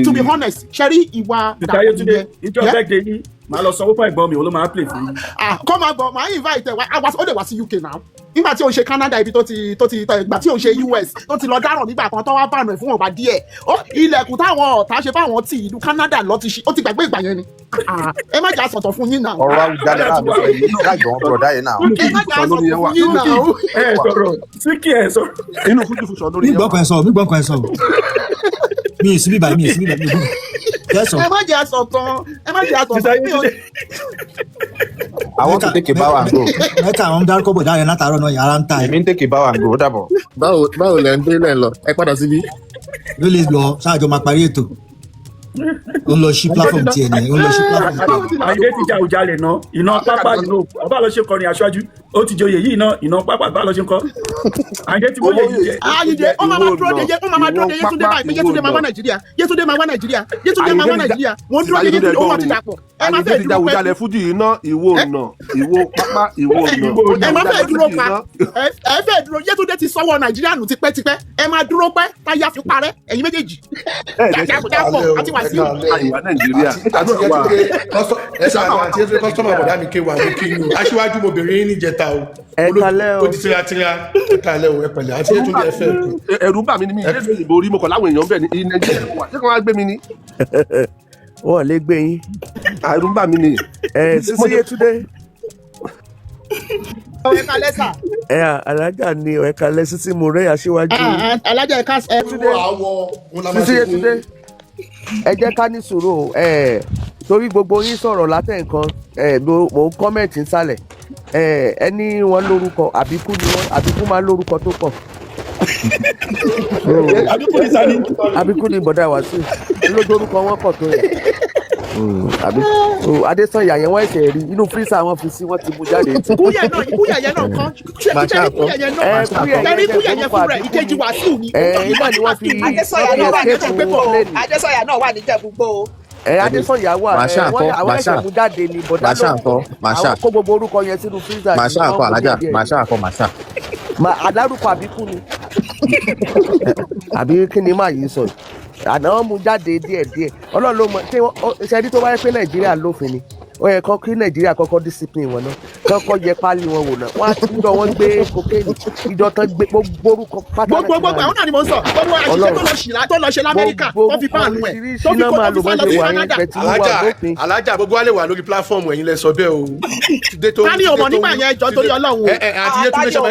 to be honest, ṣe rí ìwà Ìta Yétúndé, ìjọ birthday yín, màá lọ sanwó fún ẹ̀gbọ́n mi, òun ló máa play fún yín. Ah, kọ́ máa bọ̀, máa invite ẹ̀ wá, ó dẹ̀ wá sí UK now. Nígbà tí òun ṣe Canada, ibi tó ti ìgbà tí òun ṣe US tó ti lọ dáràn nígbà kan tó wá bànú ẹ̀ fún ọba díẹ̀. Ó ilẹ̀kùn táwọn ọ̀tá ṣe fáwọn tí ìlú Canada lọ ti ṣí, ó ti gbàgbé ìgbà yẹn ni. Ah, ẹ má jà sọ̀tọ̀ fún yín náà. Ọ̀rọ̀ Awùjalẹ̀ náà ló sọ yìí, láìjọ wọn bọ̀dá yẹn náà. Ẹ má jà sọ̀tọ̀ fún yín náà. Ẹ sọ̀rọ̀ síkì, ẹ sọ̀rọ̀. Inú fújì fújì lórí Mi yẹn gbọ́ wà. kan ẹ sọ, mi gbọ́ kan ẹ sọ. Mi ì sí bíbá, mi ì sí bíbá, mi ì gbọ́. Kẹsàn. Ẹ má jà sọ̀tọ̀, ẹ má jà sọ̀tọ̀ mi ò. I want to take a bow and go. Mẹ́ta àwọn dárúkọ bọ̀dá rẹ̀ látàárọ̀ náà, yàrá ń ta ẹ̀. Èmi ń take a bow and go, ó dàbọ̀. Báwo lẹ ń dé lẹ́ ń lọ? Ẹ padà síbí. Ló lè lọ ṣáàjọ máa parí ètò. Ó ń lọ sí platform tiẹ̀ nìyẹn, ó ń lọ sí platform tiẹ̀. Àyìndé ti ja Àwùjalẹ̀ náà, iná pápá ìlú ọba lọ ṣe kọrin aṣáájú, ó ti joyè yìí náà, iná pápá bá lọ ṣe ń kọ. Àyìndé ti wọlé yìí jẹ. Ayíǹde ó máa máa dúró de yé, ó máa máa dúró de Yétúndé báyìí pé Yétúndé máa wá Nàìjíríà, Yétúndé máa wá Nàìjíríà, Yétúndé máa wá Nàìjíríà. Wọ́n dúró de Yétúndé, ó wà ti dàpọ̀, ẹ máa Àyìndé fẹ́ ti dúró pẹ́. Àwùjalẹ̀ fújì, iná ìwò ọ̀nà ìwò pápá ìwò ọ̀nà. Ẹ máa fẹ́ dúró pa, ẹ fẹ́ dúró. Yétúndé ti sọ́wọ́ Nàìjíríà nù tipẹ́tipẹ́. Ẹ máa dúró pẹ́ táyà fi parẹ́ ẹ̀yin méjèèjì, Dàpọ̀ àti Wàsíù. Àyìnwá Nàìjíríà. Àti Yétúndé ẹsẹ àti Yétúndé customer bọ̀dá mi kéwà mú kí ni o, aṣíwájú mo bèrè yín níjẹta o. Ẹ kalẹ́ o. Ó di tíratíra. Ẹ kalẹ́ o, ẹ pẹ̀lẹ́, àti Yétúndé, ẹ fẹ́ kú. Ẹ̀rù bà mí ní mi ilé ìlú òyìnbó rí, mo kàn láwọn èèyàn bẹ̀ ní Nàìjíríà wà, ṣé kí wọ́n á gbé mi ní. Wọn lè gbé yín. Ẹ̀rù bà mí ní. Ẹ sísí Yétúndé. Ẹ kalẹ́ sà. Ẹ alájà ni ẹ kalẹ́, sísí mo rẹ́ aṣíwájú. Alájà, ẹ ká ẹ. Sísí Yétúndé, ẹ jẹ́ ká ní sùúrù o, ẹ torí gbogbo yín sọ̀rọ̀ látẹ̀ nǹkan, ẹ mò ń comment nsàlẹ̀, ẹ ẹ ní wọn lórúkọ àbíkú ni wọn, àbíkú máa ń lórúkọ tó pọ̀. Àbíkú ni sani. Àbíkú ni bọ̀dá Wàsíù lójú, orúkọ wọn pọ̀ tó yẹ. Àbí Adésànyà yẹn, wọ́n ẹ̀sẹ̀ rí inú freezer wọn fi sí, wọ́n ti mú jáde. Kúyẹ̀ náà, Kúyẹ̀ yẹn náà kọ́ ṣé Màṣá ṣé kọ́. Kúyẹ̀ yẹn náà Ẹ Kúyẹ̀ ṣẹ́rí yẹn Kúyẹ̀ yẹn orúkọ fúnra ẹ̀ àbíkú ìkejì ni. Wàsíù ni. Ẹ iná ni wọ́n fi Adésọyà wọ́n náà wà fi níjẹ̀bú escape gbó o. plane. Adésọyà náà wà níjẹ̀bú gbó o. Ẹ Adésànyà wà ẹ Màṣá wọ́n kọ́ àwọn Màṣá ẹ̀sẹ̀ mú jáde ni bọ̀dá Màṣá ló kọ́ Màṣá àwọn kó gbogbo orúkọ yẹn sínú freezer ni Màṣá wọ́n kọ́ mú alájà díẹ̀ díẹ̀. Màṣá kọ́ Màṣá. Ma alárúkọ àbíkú ni àbí kí ni máa yìí sọ yìí? Àná wọn mú jáde díẹ̀ díẹ̀, Ọlọ́run ló mọ ṣé ṣe rí tó wáyé pé Nàìjíríà lófin ni, ó yẹ kọ́ kí Nàìjíríà kọ́kọ́ discipline wọn náà, kọ́kọ́ yẹ páálí wọn wò náà. Wọ́n á ti jọ wọ́n gbé cocaine ìjọ tán gbé gbogbo orúkọ pátá Gbogbo gbogbo àwọn náà ni mo ń sọ, gbogbo àṣìṣe tó lọ ṣìlá tó lọ ṣe lamẹ́ríkà tó fi báànù ẹ̀ tó oríṣiríṣi fi náà kó máa tó lò fi sá bọ́n lọ ṣe sí wà yẹn Canada. bẹ́ẹ̀ tí wọ́n wà Alájà lófin. Alájà, gbogbo wa lè wà lórí platform, ẹ̀yin lẹ sọ bẹ́ẹ̀ o. Túndé tó Ta ni ò mọ̀ Túndé tó nígbà yẹn? Jọ torí Ọlọ́run o. Ẹ ẹ àti Yétúndé ṣe pé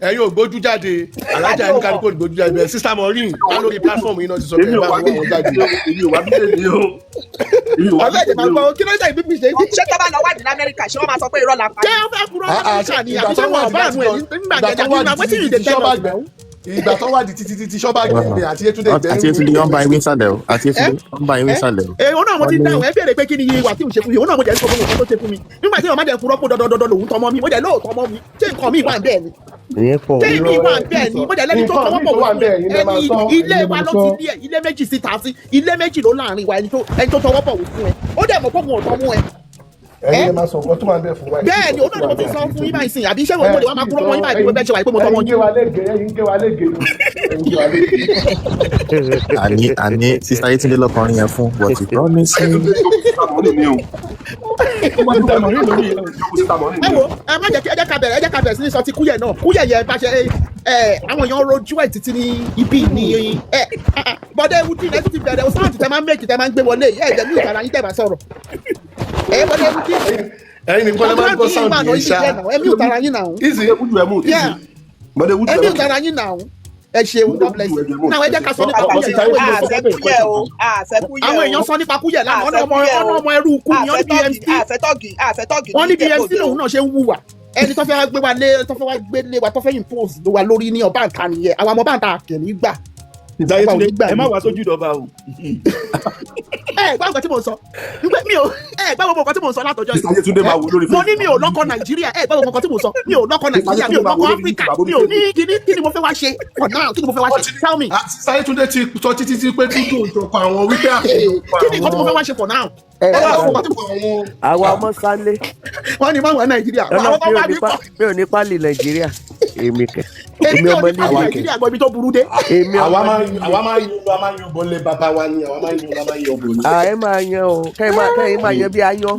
ẹ̀yin ò gbójú jáde. Alájà, ẹ̀yin kálukú ò gbójú jáde bẹ́ẹ̀. Sister Maureen wà lórí platform yìí náà ti sọ Èmi bẹ́ẹ̀ ò bá wá wọn wọn jáde. Èmi ò wá bí lèmi o. Èmi ò wá bí Ọ̀rẹ́ ìdè máa lèmi o. gbọ́ kí ló dé ìbí mi ṣe. Ṣé tó bá lọ wádìí lamẹ́ríkà, ṣé wọ́n máa sọ pé irọ́ la pa? Ṣé ó fẹ́ kúrò Ah, ah, lamẹ́ríkà ni ìgbà àbí tó ṣé wọn wádìí bá láti àwọn ẹ̀ nígbà ìgbà tó yẹn àbí wádìí wetin you títí dey títí tell ṣọ́bà us gbẹ now? ìgbà tó wádìí títí títí ṣọ́bà gbẹ àti Yétúndé Àti Yétúndé, wọ́n bá ewé sálẹ̀ o. Àti Yétúndé, wọ́n bá ewé sálẹ̀ o. Ẹ òun náà mo ti Wọ́n ní dáhùn. Ẹ béèrè pé kí ni ìwà tí ò ṣe fún mi, òun náà mo jẹ́ sọ fún mi nǹkan tó ṣe fún mi nígbà tí ọmọdé kúrọ́ pé dọdọdọdọ lòun tọmọ mi. Mo jẹ́ lóòótọ́ ọmọ mi, ṣé nǹkan mi wà bẹ́ẹ̀ ni? Ìyẹn pọ̀. Ṣé mi wà bẹ́ẹ̀ ni? Mo jẹ́ lẹ́ni tó Nǹkan tọwọ́ míì bọ̀ tó wà wọ́n bẹ́ẹ̀, ẹ̀yin lẹ máa ẹni sọ, ilé ẹ̀yin lẹ wa máa ló sọ. ti ní ẹ ilé méjì síta sí ilé méjì ló láàrin wa. Ẹni tó tọwọ́ bọ̀ wò fún ẹ, ó dẹ̀ mọ̀ pé òun ò tọmú ẹ. Ẹ̀yin lẹ máa sọ nǹkan tó wà bẹ́ẹ̀ fún wa. Bẹ́ẹ̀ ni, òun náà ni mo ti sọ fún yín báyìí sìn. Àbí ṣé mo lè wá máa kúrọ́ mọ́ yín báyìí pé bẹ́ẹ̀ ṣe wà yìí pé mo tọmọ Ẹ̀yin yín? gé wa lége, ẹ̀yin gé wa lége ni, ẹ̀yin gé wa lége. Àní Sister Yétúndé lọkùnrin yẹn fún, but you promise me. Ẹ wo, ẹ má jẹ́ kí ẹ jẹ́ ká bẹ̀rẹ̀, ẹ jẹ́ ká bẹ̀rẹ̀ sí ní sọ ti Kúyẹ̀ náà. Kúyẹ̀ yẹn bá ṣe ẹ àwọn èèyàn rojú ẹ̀ títí ní ibi ní ẹ bọ́dẹ̀ ewu tí ẹ tún ti bẹ̀rẹ̀ o. Sound tẹ máa ń make, tẹ máa ń gbé wọlé, ẹ jẹ́ ní ìtara yín tẹ̀ máa sọ̀rọ̀ ẹ bọ́dẹ̀ ewu tí. Ẹ̀yin nìkan lẹ máa ń gbọ́ sound yẹn ṣá. Ẹ mute ara yín náà. Easy. Yeah. Ẹ mute ara yín náà. Ẹ ṣeun, God bless you. Náà ẹ jẹ́ ká sọ nípa Kúyẹ̀. Àwọn èèyàn sọ Àfẹ́kúyẹ̀ o, àfẹ́kúyẹ̀ o. Àwọn èèyàn sọ nípa Kúyẹ̀ lánàá, ọ̀nà ọmọ ọ̀nà ọmọ ẹrú ikú ni wọ́n ní BMC. Àfẹ́tọ́gì, àfẹ́tọ́gì. Wọ́n ní BMC lòun náà ṣe ń wùwà ẹni tó fẹ́ wá gbé wa lé, tó fẹ́ wá gbé lé wa, tó fẹ́ impose lé wa lórí ní ọba nǹkan nìyẹn. Àwọn ọmọ bàǹtà kìíní gbà. Ìdáyé Àwa ò Túndé, ní gbà ẹ má ní. wá sójú ìdọ̀ba o. Ẹ gbọ́ nǹkan tí mo sọ wípé mi ò, ẹ gbọ́ gbogbo nǹkan tí mo sọ látọjọ́ Mr. Yetunde máa wò lórí Mo ní mi ò lọ́kọ Nàìjíríà. Ẹ gbọ́ gbogbo nǹkan tí mo sọ, mi ò lọ́kọ Nàìjíríà, mi ò lọ́kọ Áfíríkà, mi ò ní kíní. Kí ni mo fẹ́ wá ṣe for now? Kí ni mo fẹ́ wá ṣe? Tell me. Sáyétúndé ti sọ títí tí pé dúdú ìjọba àwọn wípé Kí ni nǹkan tí mo fẹ́ wá ṣe for now? Ẹ Ẹ gbọ́ gbogbo nǹkan tí mo àwa ọmọ sálé. Wọ́n ní máa wà Nàìjíríà Ọlọ́run àwọn tó mi bá ò mi ní kọ́. Mi ò ní pálí Nàìjíríà, èmi kẹ Èmi èmi ò ọmọ ní pálí líle. Nàìjíríà, gbọ́ ibi tó burú dé. Èmi àwa ọmọ máa ń líle. Àwa máa ń yan, a máa ń yan bọ́lẹ̀ bàbá wa ni àwa máa ń yan, a máa ń yan bò ní. À ẹ máa yan o, kẹ́yìn máa yan bí ayán.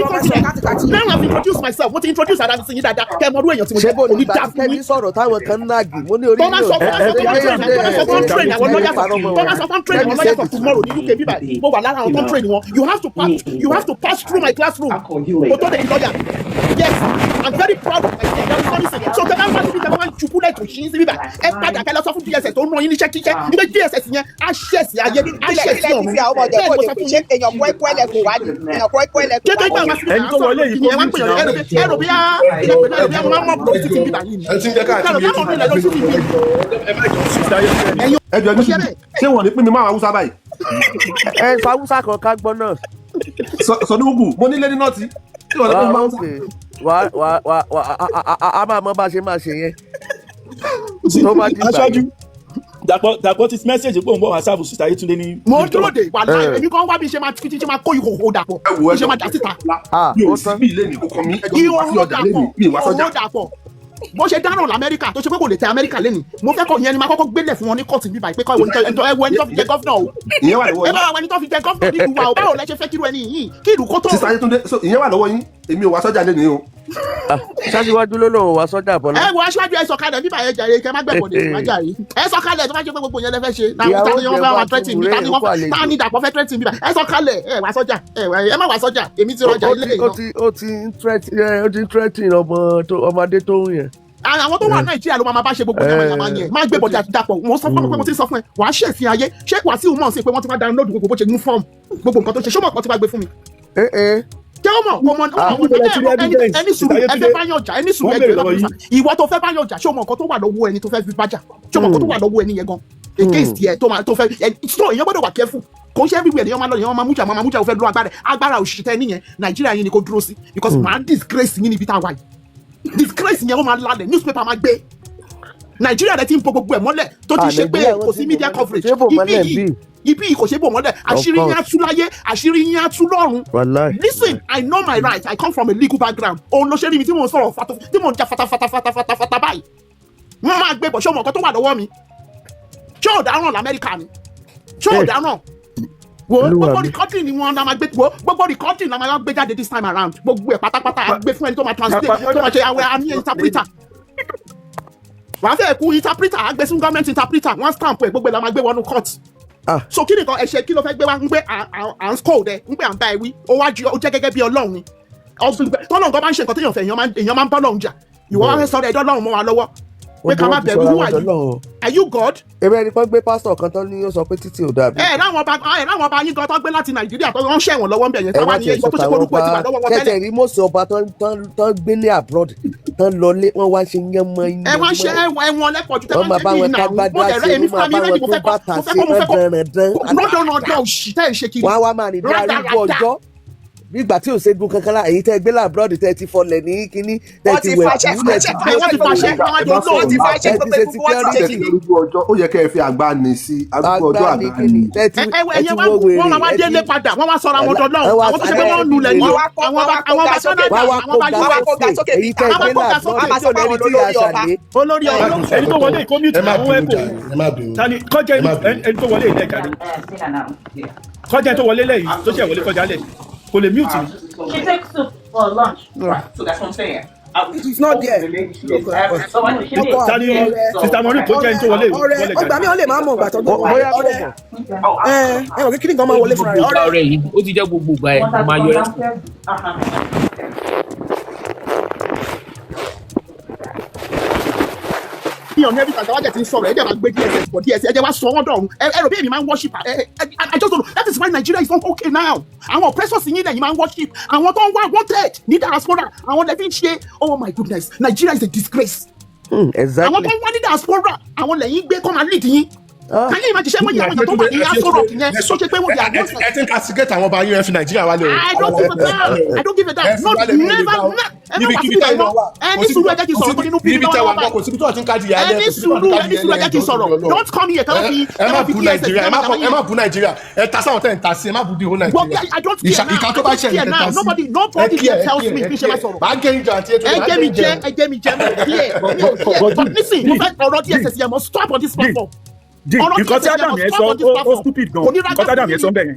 very Wọ́n máa sọ confident. kátikàti. Now I've introduced myself. Mo ti introduce ara mi sí yín dáadáa. Kẹ́ ẹ mọ irú èèyàn tí mo Ṣé jẹ́. bó Kò ní nígbà dá tí fún Kẹ́mi yín. sọ̀rọ̀ táwọn kan ń nàgì, mo ní orí Tó máa yín sọ ò fún dá. tó máa train tó máa sọ fún train àwọn lawyers tó máa sọ fún train àwọn Kẹ́mi lawyers said of it. tomorrow ní UK bíbá yìí. Mo wà lára àwọn tó ń train wọn. You have to pass through my classroom. Kò tó lè di lawyer. Yes, I'm very proud of myself. sọ́nísìn so tẹ bá ń wá síbi tẹ bá wá ń ju búlẹ̀tì òṣì síbí bá ẹ padà kẹ lọ sọ fún DSS tó ń rán yín níṣẹ́ kíṣẹ́ nígbà DSS yẹn á ṣẹ̀sì ayé á kílẹ̀ ṣẹ̀sì kílẹ̀ ti ọ̀run fi àwọn ọmọ bẹ́ẹ̀ ìjẹ̀bú ni mo òde sọ pé fún ṣé yín. èèyàn kọ́ ẹ̀kọ́ ẹlẹ́kùn wá ní èèyàn kọ́ ẹ̀kọ́ ẹlẹ́kùn Ṣé tó wá gbà ní. wá síbi Ẹni tó wọlé yìí ẹ wá ń pè yàn ẹ rò bí á kílẹ̀ pẹ̀lú ẹ rò bí á máa mọ̀ lórí títì bíbá yìí ni Ẹ ti ń jẹ́ ẹ rò káàkiri bí á mọ̀ lórí títì bíbá yìí. Ẹ jọ ní sùúrù, ṣé wọn ní pín mi máa Haúsá báyìí? Ẹ sọ Haúsá kan ká gbọ́ náà. Sọdúnkù, mo nílé ní nọ́ọ̀tì, ṣé wọn ní pín mi máa Haúsá? Wà wà wà wà a máa mọ bá a ṣe máa ṣe yẹn. Tó bá dìgbà Aṣáájú yẹn. Dàpọ̀ ti message pé òun bọ̀ wá sáàbù Sister Yetunde ní. Mo ń dúró de wà láì èmi kan wá bí ṣe máa fi ṣe máa kó ìhòòhò Dàpọ̀ Ẹ wo bí ṣe máa dà síta. Mi ò sí bí ilé mi kò kàn mí, ẹjọ́ mi wá sí Ìhòòhò ọjà lẹ́nu, Dàpọ̀ mi wá sọ́jà. ìhòòhò Dàpọ̀ bó ṣe dáràn lamẹ́ríkà tó ṣe pé kò lè tẹ Amẹ́ríkà lẹ́nu, mo fẹ́ kọ ìyẹn ni máa kọ́kọ́ gbélé fún wọn ní kóòtù bíbá pé kọ́ ẹ wo ẹni tó fi jẹ governor o. Ìyẹn wà lọ́wọ́ Ẹ yín. bá wa ẹni tó fi jẹ governor nílùú wa o, báwo lẹ ṣe fẹ́ kírú ẹni yìí kí ìlú kó tó. Sister Yetunde, so ìyẹn wà lọ́wọ́ yín, èmi ò wá sọ́jà lẹ́nu o. Ṣáṣíwájú ló lòun wá sọ́jà Bọ́lá. Ẹ wo aṣáájú, ẹ sọ̀kalẹ̀ bíbá ẹ jàre, kẹ má gbẹ̀bọ̀dẹ̀ ẹ má jàre, ẹ sọ̀kalẹ̀. Tó bá ṣe pé gbogbo yẹn lẹ fẹ́ ṣe Ìyàwó ta ni wọ́n bá Ìjẹ̀bú wa àti threatening mi, ta ni Wùrẹ́ wọ́n òkú àlejò. ta ni Dàpọ̀ fẹ́ threatening mi bá? Ẹ sọ̀kalẹ̀, ẹ wá sọ́jà, ẹ má wá sọ́jà, èmi ti rọjà ilé yìí Ó náà. ti ó ti ń threat- ó ti ń threatening ọmọ tó ọmọdé tó ń yẹn. Àwọn tó wà Nàìjíríà ló máa bá ṣe gbogbo yamayama yẹn, má gbé bọ̀dẹ̀ àti Dàpọ̀. Wọ́n sọ fún mi pé mo ti sọ fún ẹ, wàá ṣèfín ayé. Ṣé Wàsíù mọ̀ sí pé wọ́n ti wá download gbogbo bó ṣe mú fọ́ọ̀mù gbogbo nǹkan tó ṣe? Ṣé ó mọ̀ pé wọ́n ti wá gbé fún mi? Ṣé ó mọ̀? Kò mọ̀. Ah, Ọmọ ẹni sùúrù, ẹ fẹ́ bá yàn jà, ẹni sùúrù, Wọ́n ẹ béèrè jẹ́ lọ́wọ́ lọ́wọ́ yín. ìwọ tó fẹ́ bá yàn jà. Ṣé o mọ̀ nǹkan tó wà lọ́wọ́ ẹni tó fẹ́ fi bájà? Ṣé o mọ̀ nǹkan tó wà lọ́wọ́ ẹni yẹn gan against yẹ tó máa tó fẹ́ ẹ? So èèyàn gbọ́dọ̀ wà careful. Kò ń ṣe everywhere èèyàn máa lọ, èèyàn máa mújà, máa mújà. Ó fẹ́ lo agbára, agbára òṣìṣẹ́ nìyẹn. Nàìjíríà yín ni kò dúró sí because màá disgrace yín níbi tá a wà yìí. Disgrace yẹn, ó máa lálẹ̀, newspaper máa gbé. Nàìjíríà rẹ ti ń bo gbogbo ẹ̀ mọ́lẹ̀ tó ti Ah, ṣe pé Nàìjíríà wọ́n kò ti sí ń bò media mọ́lẹ̀. coverage. Ṣé bò Ibi mọ́lẹ̀ yìí bí? ibi yìí kò ṣe bò mọ́lẹ̀. Àṣírí yín á tú láyé, àṣírí yín á tú lọ́run. Wàláì. Listen, I know my right. I come from a legal background. Òun ló ṣe rí mi tí mò ń sọ̀rọ̀ fatọ, tí mò ń ja fatafata fatafata fata báyìí. Wọ́n máa gbé bọ̀. Ṣé o mọ̀ nǹkan tó wà lọ́wọ́ mi? Ṣé ò dáràn lamẹ́ríkà ni? Ṣé ò dáràn wo? Olúwa Gbogbo mi. recording ni wọ́n la máa gbé wo, gbogbo recording la máa gbé jáde this time around. Gbogbo ẹ̀ pátápátá a gbé fún ẹni tó máa translate, tó máa ṣe awẹ́ àmì interpreter. Wàá fẹ́ kú interpreter, a gbé fún government interpreter, wọ́n stamp ẹ̀, gbogbo ẹ̀ la máa gbé wọnú court. So kí nìkan ẹ̀ṣẹ̀ kí ló fẹ́ gbé wá? Ń gbé à ń scold ẹ, ń gbé à ń bá ẹ wí, ó wá ju ó jẹ́ gẹ́gẹ́ bí Ọlọ́run ni. Tọ́lọ́run kan bá ń ṣe nǹkan téèyàn fẹ́, èèyàn máa ń bá Ọlọ́run jà. Ìwọ wá fẹ́ sọ̀rọ̀ ẹ̀dọ́ Ọlọ́run mọ́ wa lọ́wọ́ pé ká má bẹ̀rù. Who are you? Are you God? Ebe ẹni kan gbé pásítọ̀ kan tán ní ó sọ pé títì ò dàbí. Ẹ láwọn ọba yín gan tó gbé láti Nàìjíríà tó ń ṣẹ̀wọ̀n lọ́wọ́ ń bẹ̀ yẹn Ẹ táwa wá ní tiẹ̀ ìwọ sọ tó ṣe tàwọn orúkọ ẹ ti wà ọba lọ́wọ́ wọn tẹ̀tẹ̀ tẹ́lẹ̀. rí mọ̀sí ọba tán gbé ní abroad tán lọlé, wọ́n wá ṣe yánmọ́. Ẹ wá ń ṣe ẹ̀wọ̀n lẹ́pọ̀jù tẹ́ Wọ́n bá máa ń bá ṣe bí wọn ìnà kágbádá mo dẹ̀ ṣe rẹ́ èmi wọ́n máa fúnra mi bá rẹ́dì wọn mo tó fẹ́ kọ́ bàtà mo fẹ́ ṣe kọ́ mo fẹ́ kọ́ rándanrandan. rọ́dọ̀rọ̀dọ̀ òṣì tẹ́ ẹ̀ ń ṣe kiri. Wọ́n á wá máa rìn bí arúgbó Rádaràda. ọjọ́ bí ìgbà tí ò ségun kankan lá. Èyí tẹ́ gbé láàbúrọ̀dù tẹ́ ti fọlẹ̀ ní kínní tẹ́ Wọ́n ti ti wẹ̀ fàṣẹ kú tẹ́ ti fàṣẹ gbé Wọ́n ti fàṣẹ wọ́n ti tẹ́ wọ́n ti fàṣẹ ti gbogbo ṣe egungun wọ́n ti ṣe security kínní. Arúgbó ọjọ́, ó yẹ kẹ́ ẹ fi àgbá ní sí arúgbó ọjọ́ àgbà ní àgbá kínní ní. tẹ́ ti ẹ ẹ ẹ ẹyẹ ti wá wọ wọ́n máa wá wèrè ẹ ti délé padà, wọ́n wá sọra wọn dọlọ́run. ẹ wá Àwọn tó ṣe pé wọ́n ń lulẹ̀ ní Wọ́n o wá kó àwọn wọ́n ọba wá kó àwọn ga ọba sókè Canada wá wá àwọn kó ọba ga wọ́n wá US kó ga sókè sókè èyí bíi tẹ́ àwọn gbé kó ga láàbúrọ̀dù sókè wọ́n máa tí sọ ò pé lẹ́ni àwọn tí ìyá lólórí ọba. ṣàlẹ́. Olórí Ẹ má ọba. bínú Ẹni tó wọlé kó mute ẹ má àwọn bínú ẹ̀kọ́. jàre, ẹ má bínú. Tani kọjá Ẹ má bínú. ẹni tó wọlé ilé jáde, kọjá ẹni tó wọlé lẹ́yìn tó ṣe wọlé kọjá lẹ̀ kò lè mute ni. She takes soup for lunch. It is not there. Ọkọ Tani àbí ọ̀rẹ́ Sister Maureen, kó jẹ́ ẹni tó wọlé ọ̀rẹ́ wọlé ọgbà jáde. mi ò lè máa mọ ìgbà tó gbé wọlé Bóyá kò ọ̀rẹ́ mọ̀. ẹ ẹ mọ̀ kékeré kan máa wọlé fúnra rẹ̀ Gbogbo ìgbà ọ̀rẹ́. ọ̀rẹ́ yìí ó ti jẹ́ gbogbo ìgbà ẹ̀ mo máa yọ ẹ́. Ní ọ̀nà every time tàwájẹ̀ ti ń sọ̀rọ̀, ẹ jẹ́ máa gbé DSS bọ̀, DSS ẹ jẹ́ wá sọ wọ́n dọ̀run. Ẹ rò bí èmi máa ń worship ẹ ẹ. I just don't know. That is why Nigeria is not okay now. Àwọn oppressors yín lẹ́yìn máa ń worship, àwọn tó ń wá wanted ní diaspora, àwọn lẹ́fí ń ṣe. Oh my goodness, Nigeria is a disgrace. Àwọn Exactly. tó ń wá ní diaspora, àwọn lẹ́yìn gbé kọ́ máa lead yín. Can you imagine? Ṣé wọ́n yẹ àwọn èèyàn tó wà ní Aso Rock yẹn tó ṣe pé wọ́n yà Ẹ ti ń castigate àwọn ọba yín, ẹ fi Nàìjíríà wálé o. I don't give a damn. I don't give a Ẹ damn. fi Not wálé kó lè never gbà ó. ẹ má wá Níbikíbi síbi tẹ́ ìmọ̀. wà, Ẹ kò ní síbi sùúrù, ẹ jẹ́ kí n kò sọ̀rọ̀ síbi nínú bíbí níbi tẹ́ wà lọ́wọ́ gan, kò báyìí. síbi tí wọ́n ti ń kájí Ẹ alẹ́, ní kò síbi tí wọ́n ti sùúrù, ń ẹ kájí ní sùúrù, ẹ alẹ́ jẹ́ kí n ẹjọ́ sọ̀rọ̀. torí Ọlọ́run. Don't come here. Kẹ́lọ́ fi Ẹ má kẹ́lọ́ fi bú DSS Nàìjíríà, kẹ́lọ́ fi ẹ má bú Nàìjíríà, ẹ ta sáwọn tẹ́ ń ta sí, ẹ má bú di whole Well, Nàìjíríà. I don't care now. Ìka I tó bá don't ṣẹlẹ̀ care tẹ́ ta now. sí. Nobody, Ẹ nobody kí ẹ here ẹ tells kí ẹ me ẹ bí kí ṣe ẹ. máa sọ̀rọ̀. Màá gé ìjọ àti ètò Ẹ màá gé gé mi ìjẹ. jẹ, ẹ gé mi jẹ, mi ò care, mi ò care. But nísìnyí, mo fẹ́ ọ̀rọ̀ DSS yẹn, mo stop on this platform. Di Ọ̀rọ̀ nǹkan tí DSS yẹn, Adam mo yẹn stop sọ on this ó platform. stupid gan. Kò ní Nǹkan tí Adam yẹn sọ ń bẹ̀ yẹn.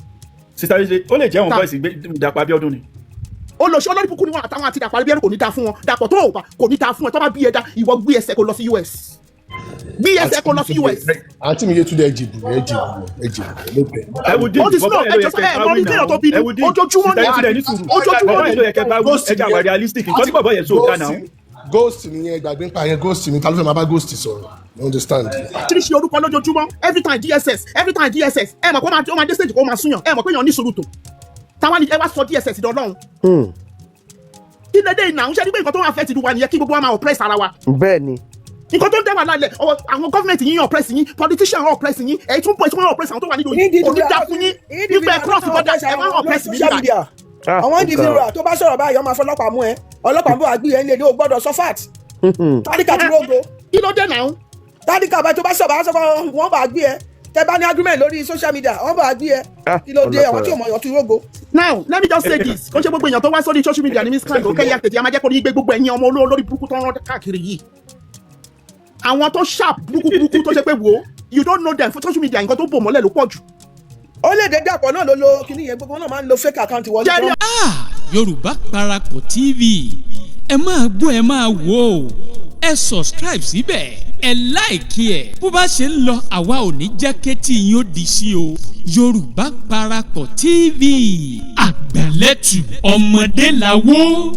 Sister Yetunde, ó lè jẹ́ àwọn boys gbé Dàpọ̀ Abíọ́dún ni. Olóṣì, olórí burúkú ni wọn àtàwọn àti Dàpọ̀ Abíọ́dún. Kò ní dáa fún wọn. Dàpọ̀ tó o bá, kò ní dáa fún ẹ. Tó bá bí ẹ dá, ìwọ gbé ẹsẹ̀ kó lọ sí US, gbé ẹsẹ̀ kó lọ sí US. Àǹtí mi Yétúndé, ẹ jìbù, ẹ jìbù, ẹ jìbù, ló bẹ̀. Ẹ wo díì. Ó ti snow. Ẹ jọ sọ ẹ mọ ní kéèyàn tó bí ní ojoojúmọ́ ní ojoojúmọ́. Bàbá yẹn ló yẹ kẹ́ bá wí. Ẹ jẹ́ àwa realistic. Nǹkan tí bàbá yẹn sọ ò dáná. Ghost nìyẹn, gbàgbé ń pa yẹn. Ghost ni. Ta ló fẹ́ máa bá ghost sọ̀rọ̀? You understand? Oríṣiríṣi orúkọ lójoojúmọ́. Every time DSS, every time DSS. Ẹ mọ̀ pé ó máa dé stage kó máa súnyàn. Ẹ mọ̀ pé èèyàn ní sùúrù tó táwa ni. Ẹ wá sọ DSS dọ́lọ́run. Kí lédè ìnà ń ṣe ní pé nǹkan tó wà fẹ́ ti lu wa nìyẹn, kí gbogbo wa máa oppress ara wa. Bẹ́ẹ̀ ni. Nǹkan tó ń dẹ́ wà lálẹ́ ọwọ́ àwọn gọ́ọ̀mẹ̀ntì yín, oppress yín, politician oppress yín, ẹ̀yin tún bọ̀, tí wọ́n oppress àwọn tó wà nínú yìí. Kò ní dá fún yín nípa ẹ̀ cross border, ẹ̀ wọ́n oppress mi nígbà. Àwọn individual tó bá sọ̀rọ̀ báyìí, wọ́n máa fọlọ́pàá mú ẹ, ọlọ́pàá bó wàá gbé ẹ nílé ní o gbọ́dọ̀ sọ fact. Tálíkà ti rógo. Kí ló dé náà? Tálíkà bá tó bá sọ̀rọ̀, sọ fún wọn bá gbé ẹ. Tẹ bá ní argument lórí social media, wọ́n bá gbé ẹ. Kí ló dé? Àwọn tí ò mọ̀ ọ̀yọ́ ti rógo. Now let me just say this: kò ṣe gbogbo èèyàn tó wá sórí social media ní miscreant. Ó kẹ́yà tètè a máa jẹ́ kó ní gbé gbogbo ẹ̀yin ọmọ olórí burúkú tó ń rán káàkiri yìí, àwọn tó sharp burúkú burúkú tó ṣe pé wo, you don't know them for social media, nǹkan tó bò mọ́lẹ̀ ló pọ̀ jù. Ó lè dé Dàpọ̀ náà ló lo kíní yẹn, gbogbo náà máa ń lo fake account wọlé. Ah, Yorùbá Parapọ̀ TV, ẹ máa gbọ́, ẹ máa wò ó, ẹ subscribe síbẹ̀, ẹ like ẹ̀. Bó bá ṣe ń lọ, àwa ò ní jẹ́ kétí yín ó di sí o. Yorùbá Parapọ̀ TV, àgbàlẹ́tù ọmọdé làwọ̀.